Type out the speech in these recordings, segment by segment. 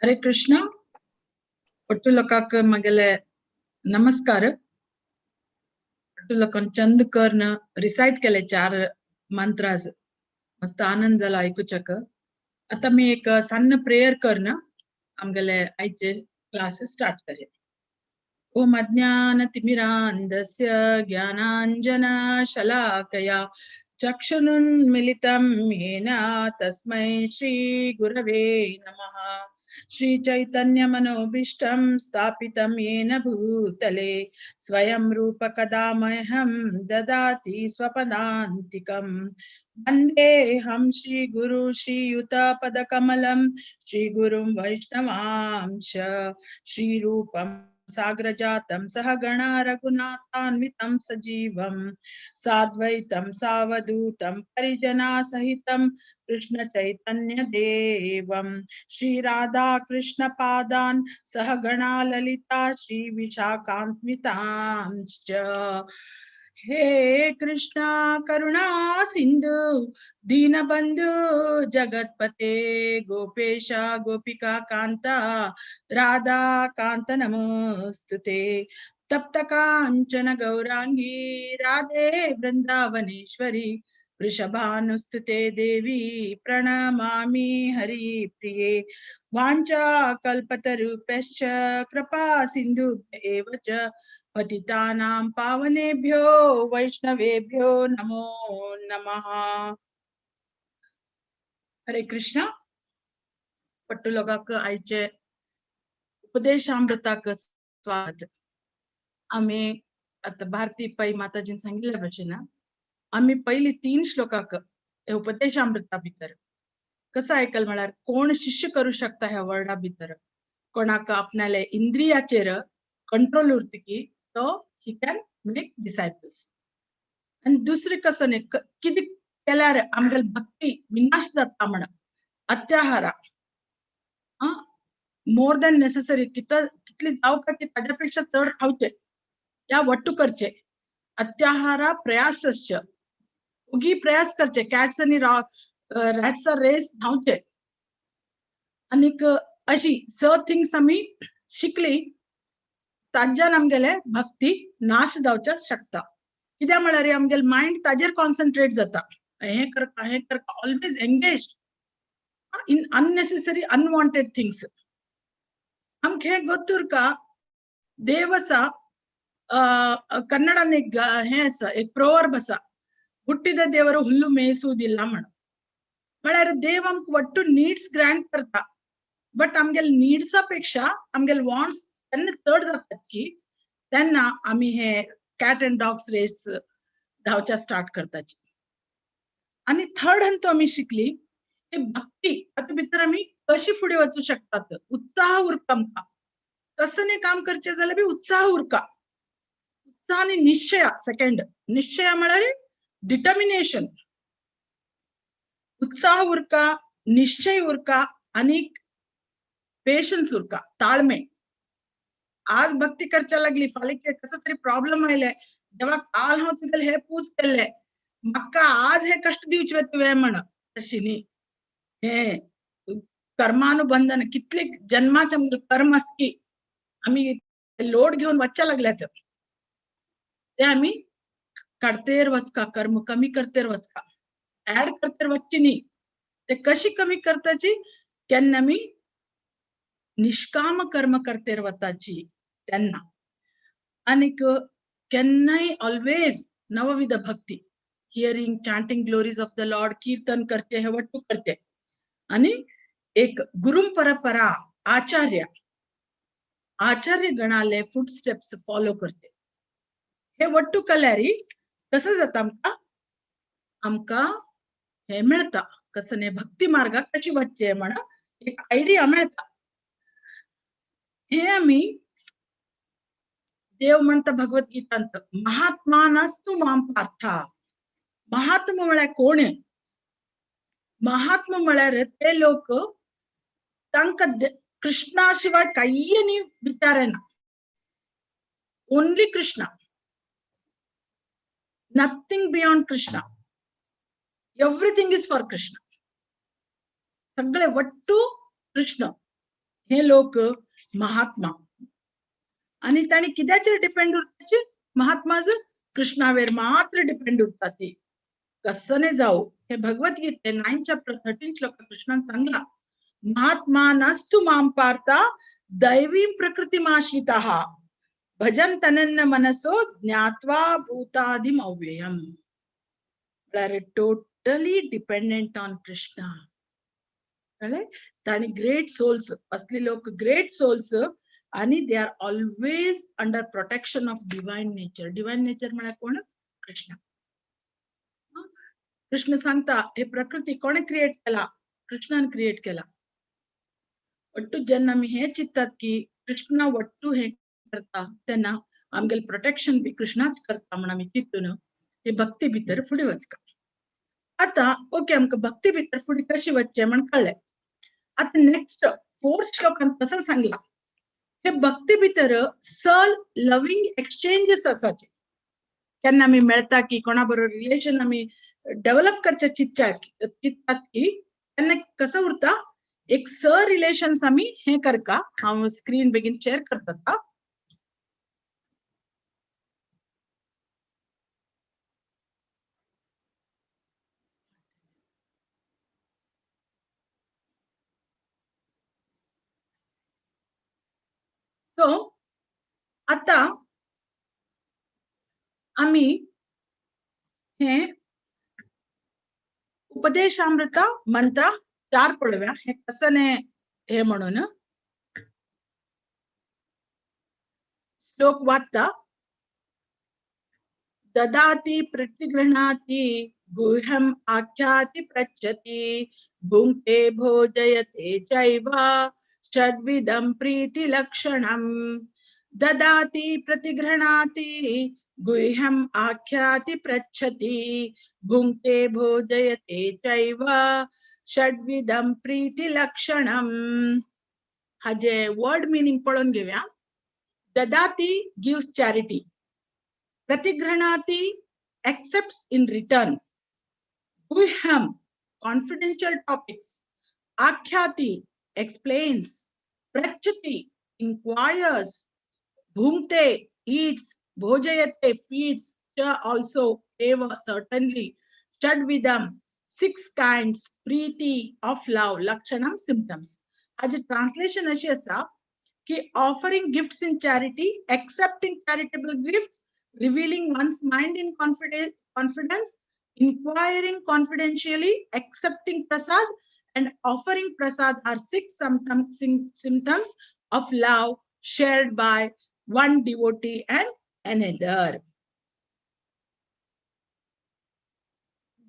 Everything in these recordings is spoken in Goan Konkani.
हरे कृष्ण. ಒಟ್ಟು लोकांक म्हगेले नमस्कार. ಒಟ್ಟು लोकांक चंद कर्न रिसायट केले चार मंत्राज. मस्त आनंद जाला आयकुच्याक. आता मी एक सन्न प्रेयर करन आमगेले आयचे क्लासेस स्टार्ट करया. ओम अज्ञानतिमिरान्धस्य ज्ञानाञ्जनशलाकया चक्षुरुन्मिलितं येन तस्मै श्रीगुरवे नमः. श्रीचैतन्यमनोभीष्टं स्थापितं येन भूतले स्वयं रूप कदा मह्यं ददाति स्वपदान्तिकं. वन्देऽहं श्रीगुरु श्रीयुतपदकमलं श्रीगुरुं वैष्णवांश श्रीरूपं साग्रजातं सहगणा रघुनाथान्वितं सजीवं साद्वैतं सावधूतं परिजनासहितं कृष्ण चैतन्य देवं श्री राधा कृष्ण पादान् सहगणा ललिता श्री विशाखान्वितांश्च. हे कृष्णा करुणा सिंधु दीनबंधु जगत्पते गोपेश गोपिका कांता राधा कांत नमोस्तुते. तप्त कांचन गौरांगी राधे वृंदावनेश्वरी वृषभानुस्तुते देवी प्रणमामि हरिप्रिये. वाञ्छा कल्पतरुभ्यश्च कृपा सिन्धुभ्य एव च पतितानां पावनेभ्यो वैष्णवेभ्यो नमो नमः. हरे कृष्ण. पट्टू लोकांक आयचे उपदेशामृताक स्वागत. आमी आता भारती पै माताजीन सांगिल्ल्या भशेन आमी पयली 3 श्लोकाक उपदेशामृता भितर कसं आयकल म्हळ्यार कोण शिष्य करू शकता ह्या वर्डा भितर, कोणाक आपणाले इंद्रियाचेर कंट्रोल उरता की तो he can make disciples. आनी दुसरें कसं न्ही, कितें केल्यार आमगेले भक्ती विनाश जाता म्हण अत्याहारा मोर दॅन नेसेसरी, कितली जावका की ताज्या पेक्षा चड खावचे या वट्टू करचे. अत्याहारा प्रयासश्च, उगी प्रयास करचे, कॅट्स आनी रॅट्स रेस धांवचे. आनीक अशी स थिंग्स आमी शिकली ताज्यान आमगेले भक्ती नाश जावच्याच शकता. कित्याक म्हळ्यार आमगेले मायंड ताजेर कॉन्सन्ट्रेट जाता, हें करता हें करता, always engage in unnecessary unwanted things. आमकां हें गोत्तुरका देव आसा, ಕನ್ನಡನ हें आसा एक प्रोवर्ब आसा, ಹುಟ್ಟಿದ ದೇವರು ಹುಲ್ಲು ಮೇಯಿಸುವುದಿಲ್ಲ म्हण. म्हळ्यार देव आमकां वट्टू नीड्स ग्रांट करता, बट आमगेले नीड्सा पेक्षा आमगेले वॉन्ट्स तेन्ना चड जातात की तेन्ना आमी हे कॅट अँड डॉग्स रेस धांवच्या स्टार्ट करताची. आनी थर्ड हंत आमी शिकली की भक्ती तातूंत भितर आमी कशी फुडें वचूं शकतात. उत्साह उरता आमकां, कसं न्ही काम करचें जाल्यार बी उत्साह उरता. उत्साह आनी निश्चया, सेकंड निश्चया म्हळ्यार डिटर्मिनेशन. उत्साह उरका, निश्चय उरका आनी पेशन्स उरका, ताळमे. आज भक्ती करच्या लागली, फाल्यां कसो तरी प्रॉब्लम आयले, देवा काल हांव तुगेले हे पूज केल्ले, म्हाका आज हे कश्ट दिवचे तुवें म्हण, तशी न्ही. हे कर्मानुबंधन कितले जन्माचे कर्म आसा की आमी लोड घेवन वचच्या लागल्यात, ते आमी काडतेर वचका, कर्म कमी करतेर वचका, ऍड करतेर वचची न्ही. ते कशी कमी करताची, केन्ना आमी निष्काम कर्म करतेर वताची तेन्ना. आनीक केन्नाय always नवविध Bhakti, hearing chanting glories of the lord, कीर्तन करचे, हे वट्टू करचे. आनी एक गुरु परंपरा, आचार्य, आचार्य गणाले फूट स्टेप्स फॉलो करचे. हे वट्टू केल्यारी कसं जाता आमकां, आमकां हे मेळता, कसं न्ही भक्ती मार्गाक कशी वचचें म्हण एक आयडिया मेळता. हे आमी देव म्हणता भगवद्गीतांत, महात्मानस्तु मां पार्थ. महात्मा म्हळ्यार कोण? महात्मा म्हळ्यार ते लोक तांकां कृष्णा शिवाय कांय न्ही विचार येना, only Krishna, nothing beyond Krishna, everything is for Krishna, सगळे वट्टू कृष्ण. हे लोक महात्मा. आनी तांणी कित्याचेर डिपेंड उरताची? महात्माज कृष्णावेर मात्र डिपेंड उरता. ती कसने जाऊ, हे भगवद्गीते 9 चॅप्टर 13 श्लोक कृष्णान सांगला, महात्मा नस्तु माम पार्था दैवीं प्रकृतिमाश्रितः भजन तनन्न मनसो ज्ञात्वा भूतादिम अव्ययम. म्हळ्यार टोटली डिपेंडंट ऑन कृष्णा. कळ्ळें? तांणी ग्रेट सोल्स, असले लोक ग्रेट सोल्स आणि they are always under protection of divine nature. Divine nature म्हळ्यार कोण? कृष्ण. कृष्ण सांगता हे प्रकृती कोणे क्रिएट केला? कृष्णान क्रिएट केला. वट्टू जेन्ना आमी हे चिंततात की कृष्णा वट्टू हे करता तेन्ना आमगेले प्रोटेक्शन बी कृष्णाच करता म्हण आमी चिंतून हे भक्ती भितर फुडें वचका. आतां ओके, आमकां भक्ती भितर फुडें कशी वचचें म्हण कळ्ळें. आतां नेक्स्ट फोर्थ श्लोकान कसं सांगला, हे भक्ती भितर सल लवींग एक्सचेंजीस आसाचे. केन्ना आमी मेळटा की कोणा बरोबर रिलेशन आमी डेव्हलप करचे चिंततात की तेन्ना कसं उरता एक स रिलेशन्स आमी हे करका. हांव स्क्रीन बेगीन शेअर करता. सो आता आमी हे उपदेशामृत मंत्र 4 पळोवया, हे कसं हे म्हणून श्लोक वाचता. ददाति प्रतिगृह्णाति गुह्यम आख्याति पृच्छति भुङ्क्ते भोजयते चैव षड्विधं प्रीतिलक्षणम्. ददाति प्रतिगृह्णाति गुह्यम आख्याति पृच्छति भुङ्क्ते भोजयते चैव षड्विधं प्रीतिलक्षणम्. हाजे वर्ड मिनिंग पळोवन घेवया. ददाति गिव्स चॅरिटी, प्रतिगृह्णाति एक्सेप्ट्स इन रिटर्न, गुह्यम कॉन्फिडेन्शियल टॉपिक्स, आख्याति एक्सप्लेन्स, पृच्छति इंक्वायर्स, भुङ्क्ते ईट्स, भोजयते फीड्स, च आल्सो एव सर्टनली, षड्विधम 6 काइंड्स प्रीति ऑफ लव, लक्षणम सिम्टम्स. हाजे ट्रान्सलेशन अशी आसा की offering gifts in charity, accepting charitable gifts, revealing one's mind in confidence, inquiring confidentially, accepting prasad and offering prasad are 6 symptoms of love shared by one devotee and another.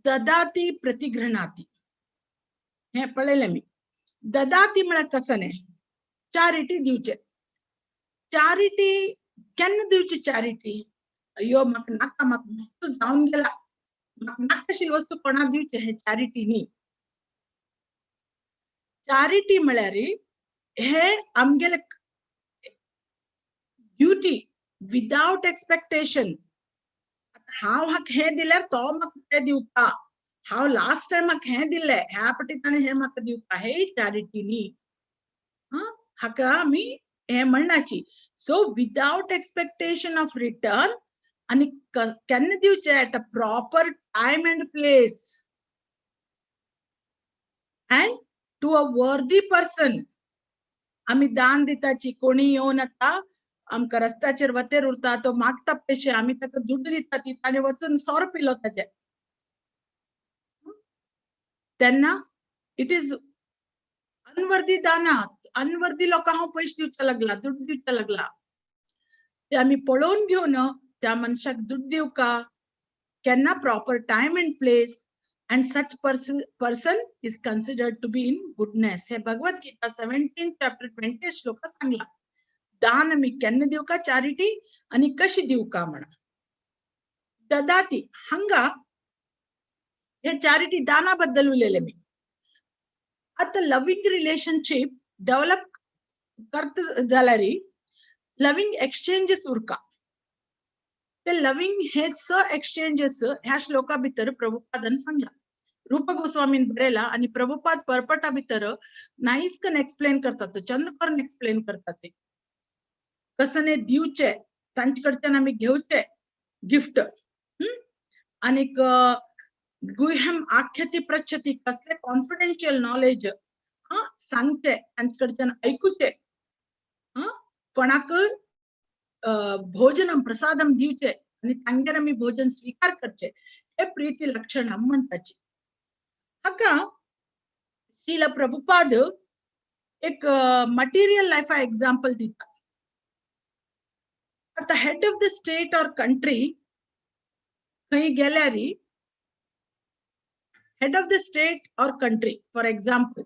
ददाती प्रतिगृह्णाती हे पळयलें मी. ददाती म्हळ्यार कसं न्ही, चॅरिटी दिवचे. चॅरिटी केन्ना दिवची? चॅरिटी अय्यो म्हाका नाका, म्हाका वस्तू जावन गेला, म्हाका नाका आशिल्ली वस्तू कोणाक दिवचे, हे चॅरिटी न्ही. चॅरिटी म्हळ्यार हे आमगेले ड्युटी विदाउट एक्सपेक्टेशन. हांव हाका हें दिल्यार तो म्हाका तें दिवपा, हांव लास्ट टायम म्हाका हें दिल्लें ह्या पटी ताणें हें म्हाका दिवपा, हे चॅरिटी न्ही. हाका आमी हें म्हणनाची. So without expectation of return आनी केन्ना दिवचें, at a proper time and place and to a worthy person. आमी दान दिताची, कोणी येवन आतां आमकां रस्त्याचेर वतेर उरता तो मागता पयशे, आमी ताका दुड्ड दिता, ती ताणें वचून सोरो पिलो ताजे, तेन्ना it is अनवर्दी दाना. अनवर्दी लोकांक हांव पयशे दिवच्या लागला, दुड्ड दिवच्या लागला, ते आमी पळोवन घेवन त्या मनशाक दुड्ड दिवका केन्ना proper time and place and such person is considered to be in goodness. हे भगवद गीता 17 चॅप्टर 20 श्लोका सांगला. दान आमी केन्ना दिवका चॅरिटी आनी कशी दिवका म्हणा. ददाती हांगा हे चॅरिटी दाना बद्दल उलयले मी. आतां लवींग रिलेशनशीप डेव्हलप करता जाल्यार लवींग एक्सचेंजीस उरका. ते लवींग हे स एक्सचेंजेस ह्या श्लोका भितर प्रभुपादान सांगला. रूप गोस्वामीन बरयला आनी प्रभुपाद परपटा भितर नायस कन एक्सप्लेन करतात, तो चंद करून एक्सप्लेन करतात ते कसने दिवचे, तांचे कडच्यान आमी घेवचे गिफ्ट. आनीक गुह्यम आख्यती प्रच्छती, कसले कॉन्फिडेन्शियल नॉलेज सांगचे, तांचे कडच्यान आयकुचे, कोणाक भोजनम प्रसादम दिवचे आनी तांगेर आमी भोजन स्वीकार करचे, हे प्रीती लक्षण म्हणटाची. हाका श्रील प्रभुपाद एक मटेरियल लायफा एग्जाम्पल दिता. आतां head of the state or country खंय गेल्यार, head of the state or country for example,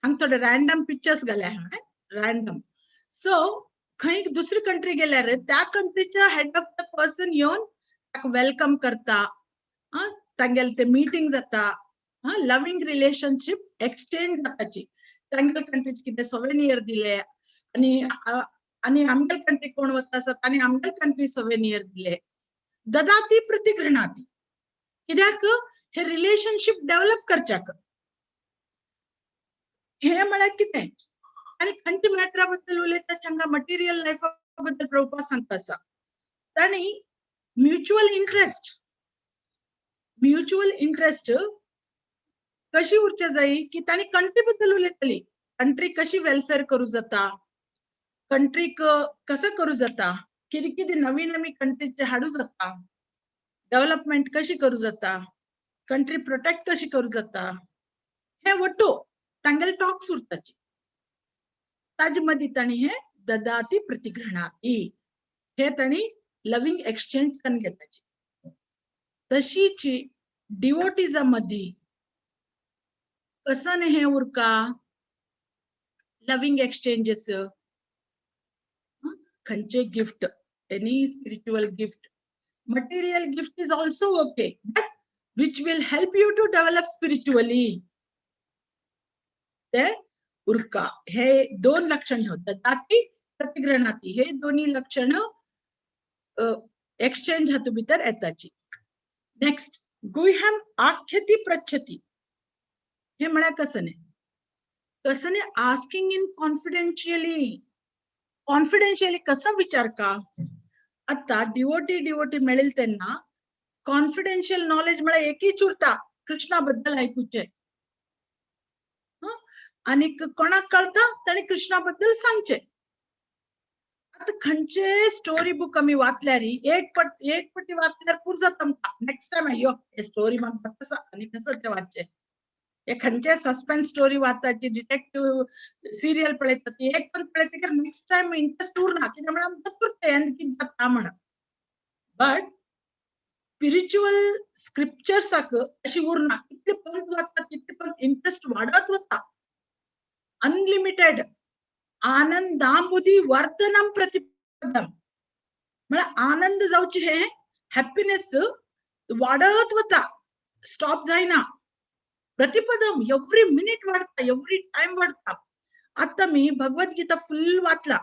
हांगा थोडे रॅन्डम पिक्चर्स घाल्या हांवें, रॅन्डम. सो खंय दुसरी कंट्री गेल्यार त्या कंट्रीच्या हेड ऑफ the person येवन ताका welcome करता, तांगेले ते मिटींग जाता, लव्हिंग रिलेशनशीप एक्सचेंज जाताची. तांगेले कंट्रीचे कितें सोवेनियर दिले आनी आनी आमगेले कंट्री कोण वता आसा तांणी आमगेले कंट्री सोवेनियर दिले. ददाती प्रतिगृह्णाती, कित्याक हे रिलेशनशीप डेव्हलप करच्याक. हे म्हळ्यार कितें आनी खंयच्या मॅटरा बद्दल उलयता हांगा मटेरियल लायफा बद्दल प्रभुपाद सांगता आसा. तांणी म्युच्युअल इंट्रस्ट, म्युच्युअल इंट्रस्ट कशी उरचे जाय की तांणी कंट्री बद्दल उलयतली, कंट्री कशी वेलफेअर करूं जाता, कंट्रीक कसं करूं जाता, कितें कितें नवीन आमी कंट्रीचे हाडूं जाता, डेव्हलपमेंट कशी करूं जाता, कंट्री प्रोटेक्ट कशी करूं जाता, हे वट्टू तांगेले टॉक्स उरताची. ताजे मदीं तांणी हे ददाती प्रतिगृह्णाती हे तांणी लव्हिंग एक्सचेंज करून घेताची. तशीची डिवोटीजा मदीं कसं हे उरका लव्हिंग एक्सचेंजेस, खंयचे gift, any spiritual gift, material gift is also okay, but which will help you to develop spiritually, ते उरका. हे दोन लक्षण होतात, ददाती प्रतिगृह्णाती, हे दोन्ही लक्षण एक्सचेंज हातूंत भितर येताची. नेक्स्ट, गुह्यम आख्यती प्रच्छती, हे म्हळ्यार कसं न्ही, कसं न्ही आस्किंग इन कॉन्फिडेन्शियली, कॉन्फिडेन्शियली कसं विचार का. आता डिवोटी डिवोटी मेळेल तेन्ना कॉन्फिडेन्शियल नॉलेज म्हळ्यार एकूच उरता, कृष्णा बद्दल आयकुचें. आनीक कोणाक कळटा ताणें कृष्णा बद्दल सांगचें. आतां खंयचे स्टोरी बूक आमी वाचल्यार एक पटी वाचल्यार पुरो जाता आमकां. नेक्स्ट टायम अय्यो हे स्टोरी म्हाका आसा आनी कसं तें वाचचें. हे खंयचे सस्पेन्स स्टोरी वाचताची, डिटेक्टिव्ह सिरियल पळयता ती एक पण पळयतकीर नेक्स्ट टायम इंट्रस्ट उरना, कित्याक म्हळ्यार आमकां उरता एंड कितें जाता म्हण. बट स्पिरिच्युअल स्क्रिप्चर्साक अशी उरना, कितले पण वाचता तितले पण इंट्रस्ट वाडत वता, अनलिमिटेड. आनंदांबुधी वर्धनम प्रतिपदम म्हळ्यार आनंद जावचे हे हॅप्पीनेस वाडत वता, स्टॉप जायना. प्रतिपदम एव्हरी मिनिट वाडता, एव्हरी टायम वाडता. आता मी भगवद्गीता फुल वाचला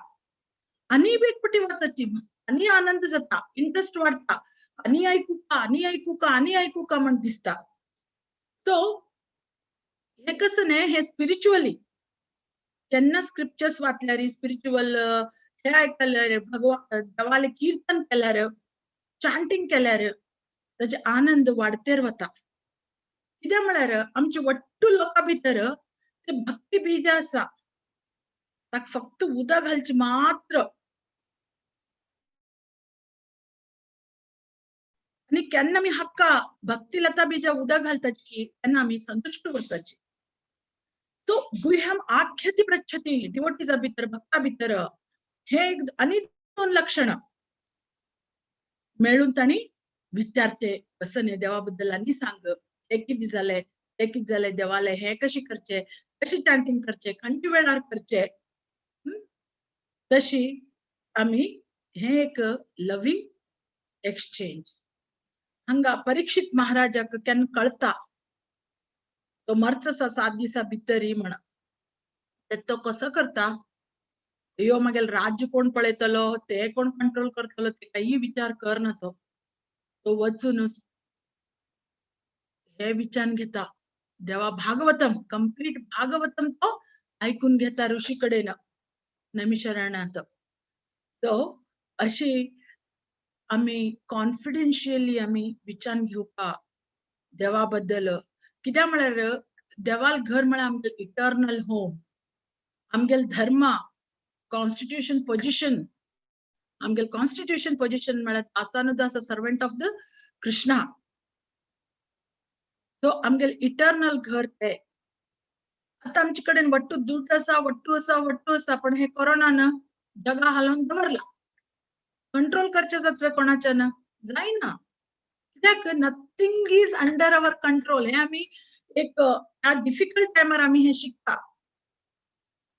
आनी एक पटी वाचाची आनी आनंद जाता, इंट्रस्ट वाडता, आनी आयकू का आनी आयकू का आनी आयकू का म्हण दिसता. सो हे कसं न्ही, हे स्पिरिच्युअली केन्ना स्क्रिप्चर्स वाचल्यार, स्पिरिच्युअल हे आयकल्यार, भगवान देवाले कीर्तन केल्यार, चांटिंग केल्यार ताजे आनंद वाडतेर वता. कित्याक म्हळ्यार आमचे वट्टू लोकां भितर ते भक्ती बीज आसा, ताका फक्त उदक घालचें मात्र. आनी केन्ना आमी हक्का भक्ती लता बीजा उदक घालताची की तेन्ना आमी संतुश्ट उरताची. सो गुह्यम आख्यती प्रच्छती, डिवोटीजा भितर, भक्ता भितर हे एक आनी दोन लक्षण मेळून तांणी विचारचे कसं न्ही देवा बद्दल आनी सांग, हे कितें जालें, ते कितें जालें, देवाले हे कशें करचें, कशें चांटिंग करचें, खंयच्या वेळार करचें. तशी आमी हे एक लव्हिंग एक्सचेंज. हांगा परीक्षित महाराजाक केन्ना कळता तो मरचो आसा 7 दिसा भितरी म्हण, तो कसो करता, यो मागीर राज्य कोण पळयतलो, ते कोण कंट्रोल करतलो, ते काही विचार करना. तो तो वचून हे विचार घेता. देवा भागवतम, कंप्लीट भागवतम तो आयकून घेता ऋषी कडेन नैमिषारण्यात. सो अशी आमी कॉन्फिडेन्शियली आमी विचार घेवपा देवा बद्दल. कित्याक म्हळ्यार देवाल घर म्हळ्यार आमगेलें इटर्नल होम, आमगेले धर्म, कॉन्स्टिट्यूशन पोजिशन. आमगेले कॉन्स्टिट्यूशन पोजिशन म्हळ्यार दासानुदास, servant of the Krishna. So आमगेले इटर्नल घर ते. आतां आमचे कडेन वट्टू दूट आसा, वट्टू आसा, वट्टू आसा, पण हे कोरोनान जगा हालोवन दवरला. कंट्रोल करचें जातलें कोणाच्यान जायना. कित्याक nothing is under our control. हे आमी एक ह्या डिफिकल्ट टायमार आमी हे शिकता.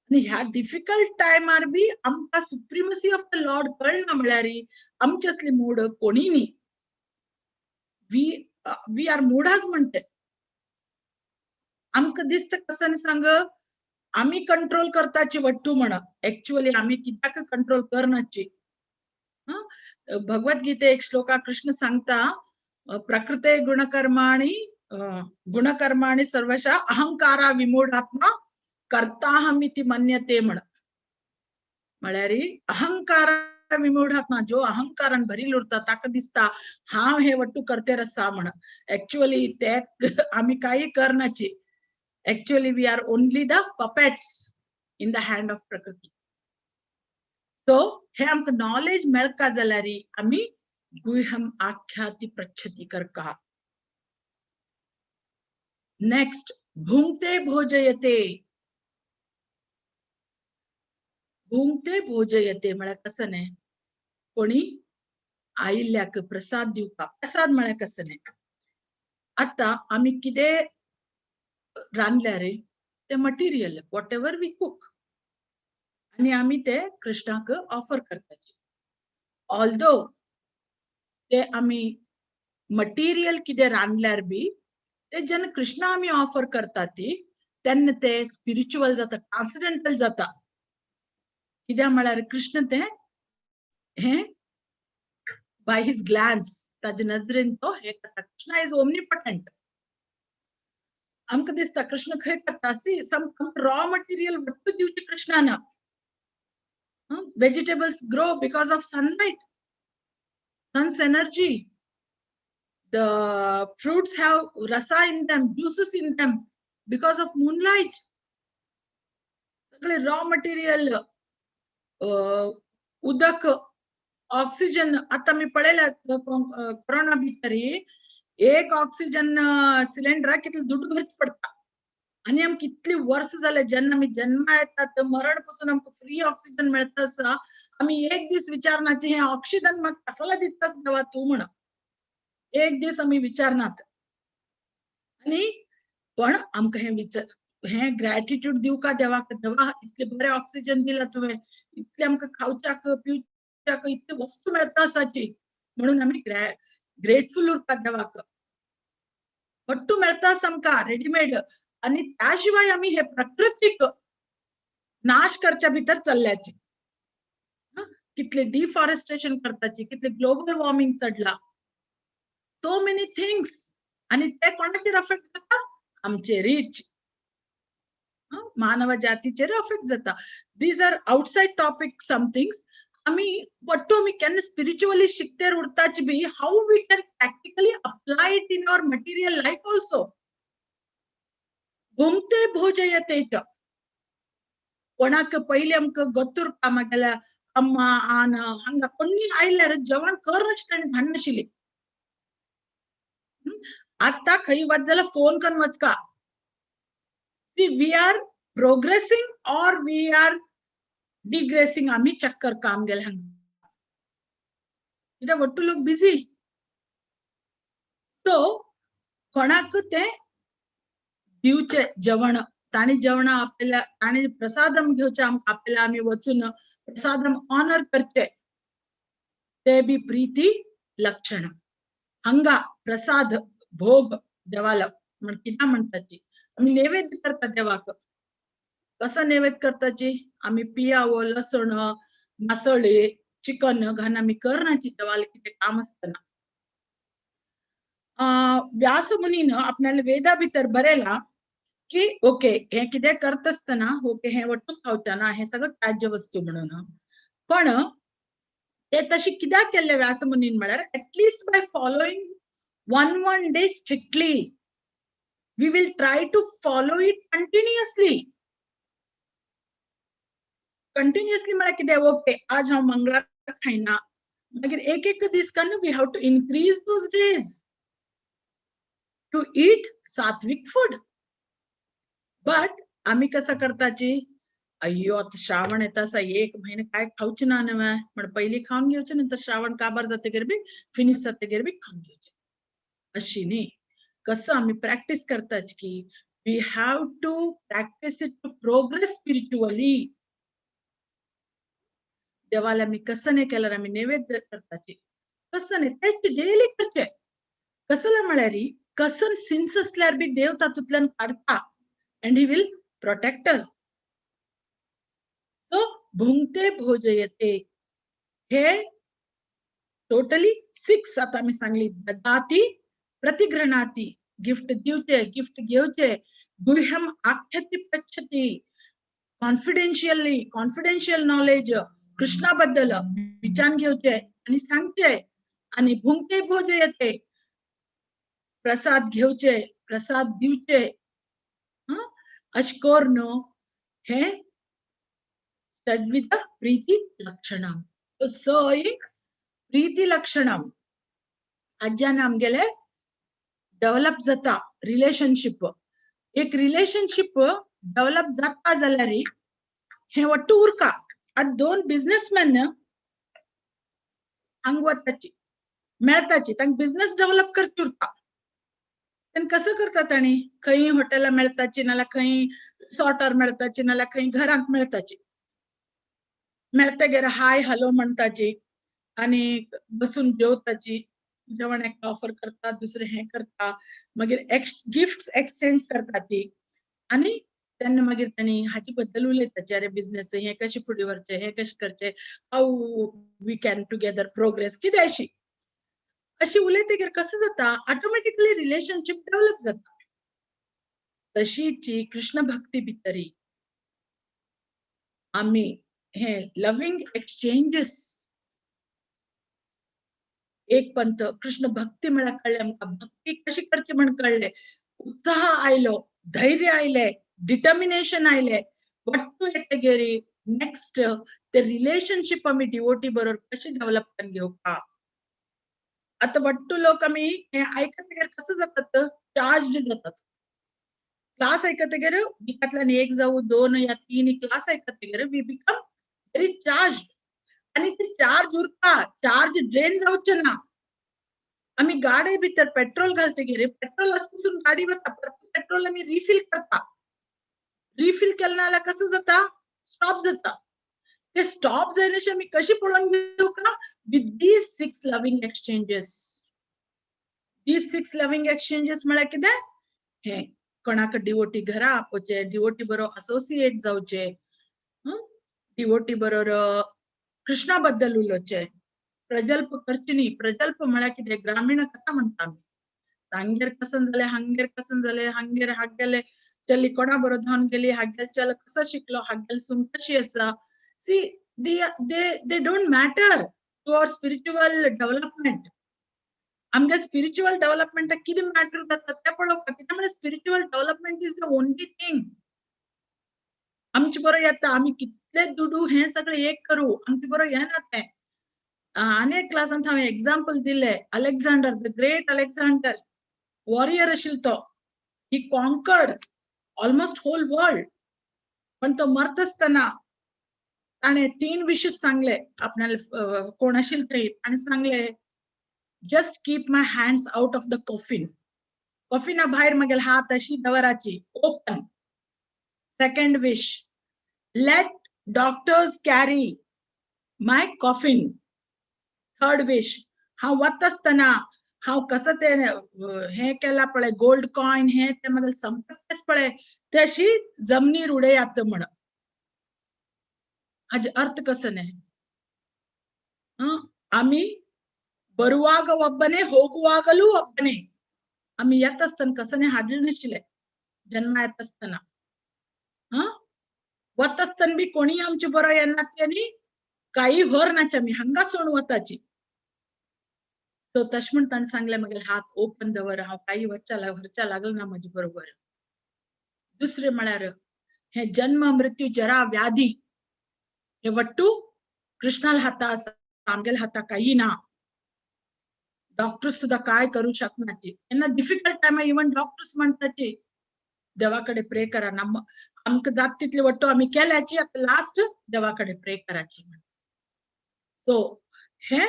आनी ह्या डिफिकल्ट टायमार बी आमकां सुप्रिमसी ऑफ the Lord कळना म्हळ्यार आमचे असली मूड कोणी न्ही. We are मूडाच म्हणटे. आमकां दिसता कसं सांग, आमी कंट्रोल करताची वट्टू म्हण. एक्चुअली आमी कित्याक कंट्रोल करनाची. भगवद्गीते एक श्लोका कृष्ण सांगता, प्रकृते गुणकर्माणि गुणकर्माणि सर्वशः अहंकारा विमूढात्मा कर्ताहमिति मन्यते म्हण. म्हळ्यार अहंकारा विमूढात्मा, जो अहंकारान भरिल्लो उरता ताका दिसता हांव हे वट्टू करतेर आसा म्हण. एक्चुअली ते आमी कांय करनाची. Actually we are only the puppets in the hand of prakriti. So हे आमकां नॉलेज मेळका जाल्यार आमी गुह्यम आख्याति पृच्छति करका. नेक्स्ट, भुंक्ते भोजयते. भुंक्ते भोजयते म्हळ्यार कसं न्ही, कोणी आयिल्ल्याक प्रसाद दिवपा. प्रसाद म्हळ्यार कसं न्ही, आतां आमी कितें रांदल्या रे ते material, whatever we cook, आनी आमी ते कृष्णाक ऑफर करताची. ऑल्दो ते आमी मटेरियल कितें रांदल्यार बी ते जेन्ना कृष्णा आमी ऑफर करता ती, तेन्ना ते स्पिरिच्युअल जाता, ट्रान्सडेंटल जाता. कित्याक म्हळ्यार कृष्ण ते हे बाय his glance, ताजे नजरेन तो हे करता. Krishna is omnipotent. आमकां दिसता कृष्ण खंय करता, सी सम रॉ मटेरियल वट्टू दिवचें कृष्णान. Vegetables grow because of sunlight, sun's energy. The fruits have rasa in them, juices in them because of moonlight. सगळे रॉ मटेरियल, उदक, ऑक्सिजन. आता मी पळयल्यात कोरोना भितर एक ऑक्सिजन सिलिंडराक कितले दुड्ड भरचे पडटा. आनी आमकां कितली वर्सां जाले, जेन्ना आमी जन्मा येतात मरण पासून आमकां फ्री ऑक्सिजन मेळटा आसा. आमी एक दीस विचारनाचे हे ऑक्सिजन म्हाका कसाला दितास देवा तूं म्हण. एक दीस आमी विचारनात. आनी पण आमकां हें विचार, हें ग्रॅटिट्यूड दिवका देवाक, देवा इतले बरें ऑक्सिजन दिला तुवें, इतलें आमकां खावच्याक पिवच्याक इतले वस्तू मेळटा आसाची, म्हणून आमी ग्रेटफूल उरता देवाक. वट्टू मेळटा आसा आमकां रेडीमेड. आनी त्या शिवाय आमी हे प्रकृतीक नाश करच्या भितर चल्ल्याची. कितले डिफॉरेस्टेशन करताची, कितले ग्लोबल वॉर्मिंग चडला, सो मेनी थिंग्स. आनी ते कोणाचेर अफेक्ट जाता? आमचे रीच मानव जातीचेर अफेक्ट जाता. These are outside topic some things. आमी वट्टू आमी केन्ना स्पिरिच्युअली शिकतेर उरताची बी, how we can practically apply it in our material life also. भुंक्ते भोजयते च. कोणाक पयलीं आमकां गोत्तुरपा म्हागेल्या अम्मा आन हांगा कोणी आयल्यार जेवण करनाशिल्लें आनी भाडनाशिल्ली. आतां खंय वच जाल्यार फोन करून वचका. See, we are progressing or we are degressing. आमी चेक करका आमगेले हांगा, कित्याक वट्टू लोक बिजी. सो कोणाक तें दिवचें जेवण, ताणी जेवणां आपल्या, ताणी प्रसादम घेवचें आमकां आपल्या, आमी वचून प्रसादम ऑनर करचे, ते बी प्रीती लक्षण. हांगा प्रसाद भोग देवाला म्हण कित्याक म्हणटाची, आमी नैवेद्य करता देवाक. कसो नैवेद्य करताची? आमी पियावो, लसण, मासोळे, चिकन घालून आमी करनाची देवाला कितें काम आसतना. व्यासमुनीन आपणाल्या वेदा भितर बरयला की ओके हे कितें करता आसतना ओके हे वट्टू खावचे ना, हे सगळं त्याज्य वस्तू म्हणून. पण ते तशें कित्याक केल्ले व्यासमुनीन म्हळ्यार at least by following one one day strictly we will try to follow it continuously. Continuously म्हळ्यार कितें, ओके आज हांव मंगळार खायना, मागीर एक एक दीस काडून we have to increase those days to eat sattvic food. But आमी कसं करताची, अय्यो आता श्रावण येता असा एक महिने काय खावचे ना न्हय, पण पयली खावन घेवचे, नंतर श्रावण काबार जातकीर बी फिनिश जातकीर बी खावन घेवचे, अशी न्ही. कसं आमी प्रॅक्टीस करताच की we have to practice it to progress spiritually. देवाला आमी कसं नाही केल्यार आमी नैवेद्य करताची, कसं न्ही तेच डेली करचे. कसले म्हळ्यार कसन सिन्स असल्यार बी देव तातूंतल्यान काडटा and he will protect us. So भुंगते भोजयते हे टोटली 6 आता आमी सांगली. ददाती प्रतिगृह्णाती, गिफ्ट दिवचे गिफ्ट घेवचे, गुह्यम आख्याती पृच्छती, कॉन्फिडेन्शियली कॉन्फिडेन्शियल नॉलेज कृष्णा बद्दल विचार घेवचे आणि सांगचे, आणि भुंगते भोजयते प्रसाद घेवचे प्रसाद दिवचे. अशें करून हे षड्विध प्रीती लक्षणम. सय प्रीती लक्षणम आज्यान आमगेले डेव्हलप जाता रिलेशनशीप. एक रिलेशनशीप डेव्हलप जाता जाल्यार हे वट्टू उरका. आतां दोन बिझनेसमॅन हांगा वताची मेळताची, तांकां बिझनेस डेव्हलप करची उरता. तेन्ना कसं करता तांणी, खंय हॉटेलां मेळताची, नाल्यार खंय रिसॉर्टार मेळताची, नाल्यार खंय घरांत मेळताची. मेळतगीर हाय हॅलो म्हणटाची आनी बसून जेवताची. जेवण एकटो ऑफर करता, दुसरें हें करता, मागीर गिफ्ट्स एक्सचेंज करता ती. आनी तेन्ना मागीर तांणी हाचे बद्दल उलयताची, अरे बिझनेस हें कशें फुडें व्हरचें, हें कशें करचें, how we can together progress, कितें अशी अशी उलयतकीर कसं जाता, ऑटोमॅटिकली रिलेशनशीप डेव्हलप जाता. तशीची कृष्ण भक्ती भितरी आमी हे लव्हिंग एक्सचेंजेस एक पंथ कृष्ण भक्ती म्हळ्यार कळ्ळें आमकां, भक्ती कशी करची म्हण कळ्ळें, उत्साह आयलो, धैर्य आयलें, डिटर्मिनेशन आयलें. वट्टू येतगीर नेक्स्ट ते रिलेशनशीप आमी डिवोटी बरोबर कशें डेव्हलप करून घेवपा. आतां वट्टू लोक आमी हे आयकतगीर कसं जातात, चार्ज जातात. क्लास आयकतगीर विकांतल्यान एक जावं 2 या 3 class आयकतगीर we become very charge. आनी ते चार्ज उरता, चार्ज ड्रेन जावचे ना. आमी गाडये भितर पेट्रोल घालतगीर पेट्रोल आसपासून गाडी वता, पेट्रोल आमी रिफील करता. रिफील केलें ना जाल्यार कसं जाता, स्टॉप जाता. ते स्टॉप जायनाशें आमी कशी पळोवन घेवका, with these 6 loving exchanges. These 6 loving exchanges म्हळ्यार कितें, हे कोणाक डिवोटी घरा आपोवचे, डिवोटी बरोबर असोसिएट जावचे, डिवोटी बरोबर कृष्णा बद्दल उलोवचे, प्रजल्प करची न्ही. प्रजल्प म्हळ्यार कितें, ग्रामीण कथा म्हणटा आमी. तांगेर कसन जालें, हांगेर कसन जालें, हांगेर हागेले चली कोणा बरोबर धांवन गेली, हागेल चलो कसो शिकलो, हागेल सून कशी आसा. See, they don't matter to our spiritual development. आमगे स्पिरिच्युअल डेव्हलपमेंटाक कितें मॅटर जाता तें पळोवपाक. कित्याक म्हळ्यार spiritual development is the only thing. आमचे बरोबर येता, आमी कितले दुडू हें सगळें एक करूं, आमचे बरोबर येना तें. आनी एक क्लासांत हांवें एग्जाम्पल दिलें, Alexander the great Alexander warrior आशिल्लो तो, he conquered almost whole world. पण तो मरता आसतना ताणें 3 विशस सांगले आपणाले कोण आशिल्ले थंय, आनी सांगले just keep my hands out of the coffin. कॉफिना भायर म्हगेले हात अशी दवराची open. Second wish, let doctors carry my coffin. Third wish, हांव वता आसतना हांव कसो तें हें केलां पळय, गोल्ड कॉयन हें तें म्हगेलें संपत्ती पळय ते अशी जमनीर उडयात म्हण. हाजे अर्थ कसो न्ही, आमी ಬರುವಾಗ ಒಬ್ಬನೇ ಹೋಗುವಾಗಲೂ ಒಬ್ಬನೇ. आमी येता आसतना कसने हाडले नाशिल्ले जन्मा येता आसतना. हा, वता आसतना बी कोणी आमचे बरो येना आनी काही व्हर नाचे, आमी हांगा सोडून वताची. सो तशें म्हण ताणें सांगलें, मागीर हात ओपन दवर, हांव काही वच्चा व्हरच्या लागल ना म्हजे बरोबर. दुसरें म्हळ्यार हे जन्म मृत्यू जरा व्याधी हे वट्टू कृष्णाला हाता आसा, आमगेल्या हाता काही ना. डॉक्टर्स सुद्धा काय करू शकनाची. तेन्ना डिफिकल्ट टायम इवन डॉक्टर्स म्हणटाची देवा कडेन प्रे करा ना, आमकां जात तितले वट्टू आमी केल्याची, आतां लास्ट देवा कडेन प्रे कराची म्हण. सो हे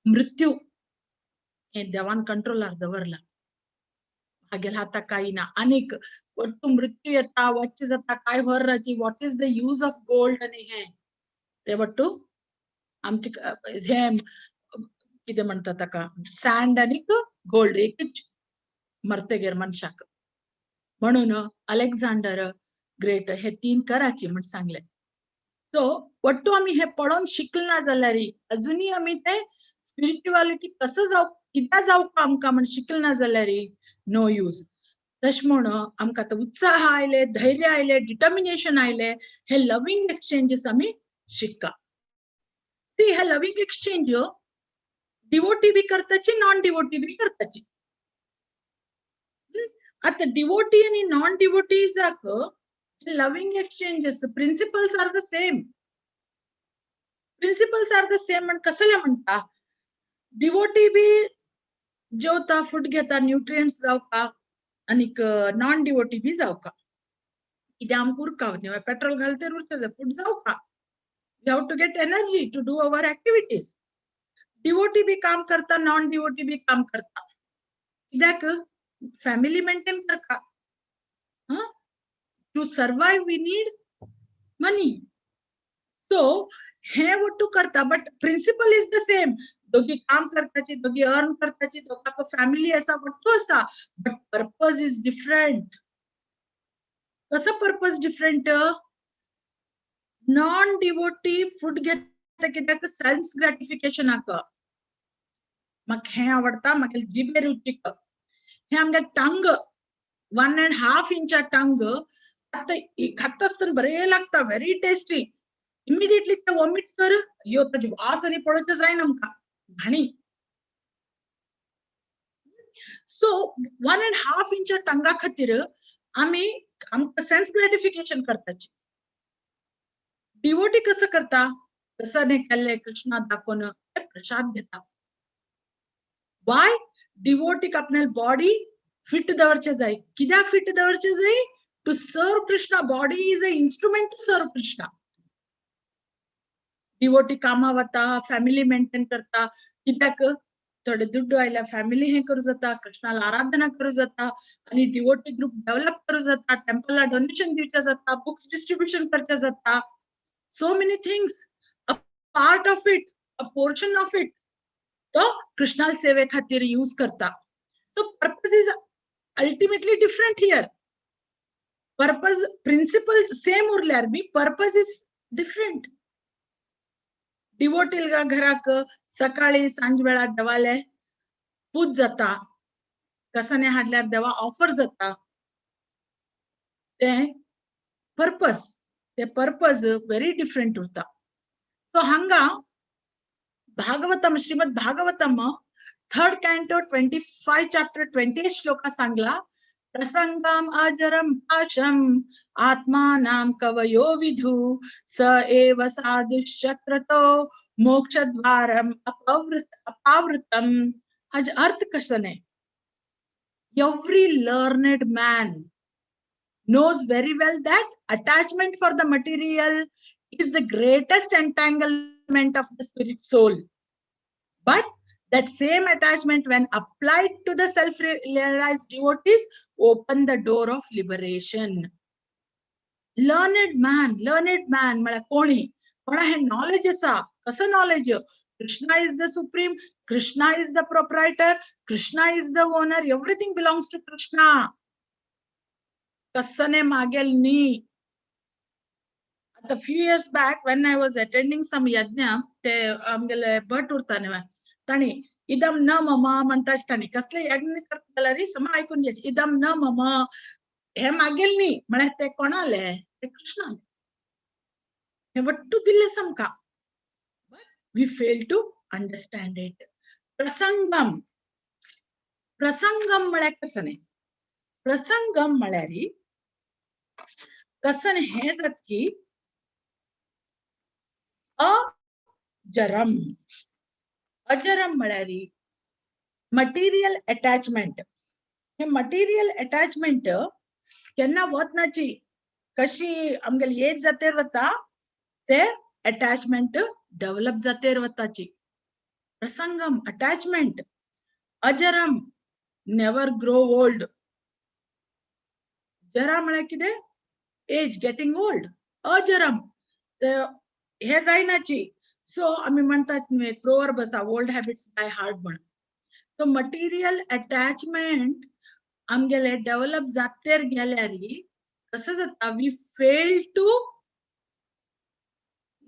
मृत्यू हे देवान कंट्रोलार दवरला, हागेल्या हाता काही ना. आनीक वट्टू मृत्यू येता वच्चे जाता काय व्हर राची, what is the use of gold. आनी हे ते वट्टू आमचे हे कितें म्हणटा ताका सँड आनीक गोल्ड एकच मर्तेगेर मनशाक. म्हणून अलेक्झांडर ग्रेट हे तीन कराची म्हण सांगले. सो वट्टू आमी हे पळोवन शिकले ना जाल्यार अजुनूय आमी ते स्पिरिच्युअलिटी कसं जावं कित्याक जावं आमकां म्हण शिकले ना जाल्यार नो यूज. तशें म्हण आमकां आतां उत्साह आयले, धैर्य आयले, डिटर्मिनेशन आयले, हे लवींग एक्सचेंजीस आमी शिक्का. सी, हे लवींग एक्सचेंज डिवोटी बी करताची, नॉन डिवोटी बी करताची. आतां डिवोटी आनी non डिवोटीजाक loving exchanges principles are the same. Principles are the same म्हण कसले म्हणटा, डिवोटी बी जेवता, फूड घेता, न्युट्रियंट्स जावका, आनीक नॉन डिवोटी बी जावका. कित्याक आमकां उरका पेट्रोल घालते उरता, food जावका, we have to get energy to do our activities. Devotee बी काम करता, नॉन डिवोटी बी काम करता, कित्याक फॅमिली मेंटेन करता. To survive we need money. So हे वट्टू करता, but principle is the same. दोगी काम करताची, दोगी अर्न करताची, दोगांक फॅमिली आसा, वट्टू आसा, but purpose is different. कसो purpose different? Non devotee food घेता कित्याक सेन्स ग्रॅटिफिकेशनाक. म्हाका हें आवडटा, म्हाका जिबे रुचीक, हे आमगे टंग 1.5 इंचा टंग आतां खाता आसतना बरें लागता, व्हेरी टेस्टी. इमिडिएटली ते वॉमिट कर, यो ताजी वास आनी पळोवचें जायना आमकां, घाणी. सो 1.5 इंचा टंगा खातीर आमी आमकां सेन्स ग्रॅटिफिकेशन करताची. डिवोटी कसं करता, कसं नाही केल्ले कृष्णा दाखोवन प्रसाद घेता. वाय? डिवोटीक आपल्या बॉडी फिट दवरचे जाय. कित्याक फिट दवरचे जाय? To serve Krishna. Body is a instrument to serve Krishna. Devotee कामा वता, फॅमिली मेंटेन करता, कित्याक थोडे दुड्डू आयल्यार फॅमिली हें करूं जाता, कृष्णाला आराधना करूं जाता आनी डिवोटी ग्रुप डेव्हलप करूं जाता, टेम्पला डोनेशन दिवचें जाता, बुक्स डिस्ट्रिब्युशन करचें जाता. So many things, a part of it, a portion of it तो कृष्णा सेवे खातीर यूज करता. So purpose is ultimately different here. Purpose principle same उरल्यार B purpose is different. डिवोटील घराक सकाळी सांज वेळार देवाले पूज जाता, कसाने हाडल्यार देवा ऑफर जाता, ते पर्पस, ते पर्पज व्हेरी डिफरंट उरता. सो हांगा Bhagavatam, Shrimad Bhagavatam third canto 25 chapter 20 shloka सांगला, प्रसंगम अजरम पाशम आत्मानाम कवयो विधु स एव साधुशक्रतो मोक्षद्वारम अपवृत अपावृतम. हाजे अर्थ कसो न्ही, every learned man knows very well that attachment for the material is the greatest entanglement of the spirit soul. But that same attachment, when applied to the self-realized devotees, open the door of liberation. Learned man, learned man, म्हळ्यार कोणी कोणा हे नॉलेज आसा. कसं knowledge? Krishna is the supreme, Krishna is the proprietor, Krishna is the owner, everything belongs to Krishna. कसने मागेल नी. आता few years back when I was attending some yajna, ते आमगेले भट उरता न्ही, ताणी इदम न मम म्हणटा आसतना कसले यज्ञ करता जाल्यार समा आयकून घ्यायचे. इदम न मम हे मागेल न्ही, म्हळ्यार ते कोणाले, ते कृष्णाले. हे वट्टू दिल्ले आमकां, but we fail to understand it. प्रसंगम, प्रसंगम म्हळ्यार कसं न्ही, प्रसंगम म्हळ्यार कसं हें जातकी अजरम. अजरम म्हळ्यार मटेरियल अटॅचमेंट. हे मटेरियल अटॅचमेंट केन्ना वतनाची कशी आमगेले एज जातेर वता ते अटॅचमेंट डेव्हलप जातेर वताची. प्रसंगम अटॅचमेंट. अजरम नेवर ग्रो ओल्ड. जरा म्हळ्यार कितें, एज गेटिंग ओल्ड. अजरम ते हे जायनाची. सो आमी म्हणटात न्हू एक प्रोवर्ब आसा, ओल्ड हॅबिट्स डाय हार्ड म्हण. सो मटेरियल अटॅचमेंट आमगेले डेव्हलप जातेर गेल्यार कसं जाता, we fail to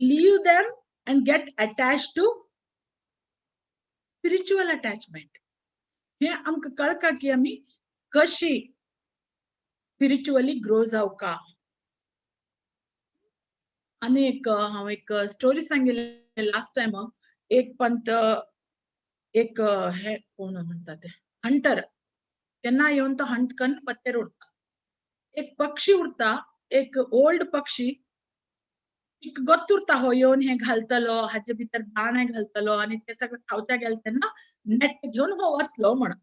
leave them and get attach to spiritual attachment. हे आमकां कळका की आमी कशी स्पिरिच्युअली ग्रो जावका. आनी एक हांव एक स्टोरी सांगिल्ले लास्ट टायम. एक पंत एक हे कोण म्हणटा ते हंटर केन्ना येवन तो हंट कन्न पत्तेर उरता. एक पक्षी उरता, एक ओल्ड पक्षी, एक गत्त उरता, हो येवन हे घालतलो, हाजे भितर दाणे घालतलो आनी ते सगळे खावच्या गेले तेन्ना नेट घेवन हो वतलो म्हणून.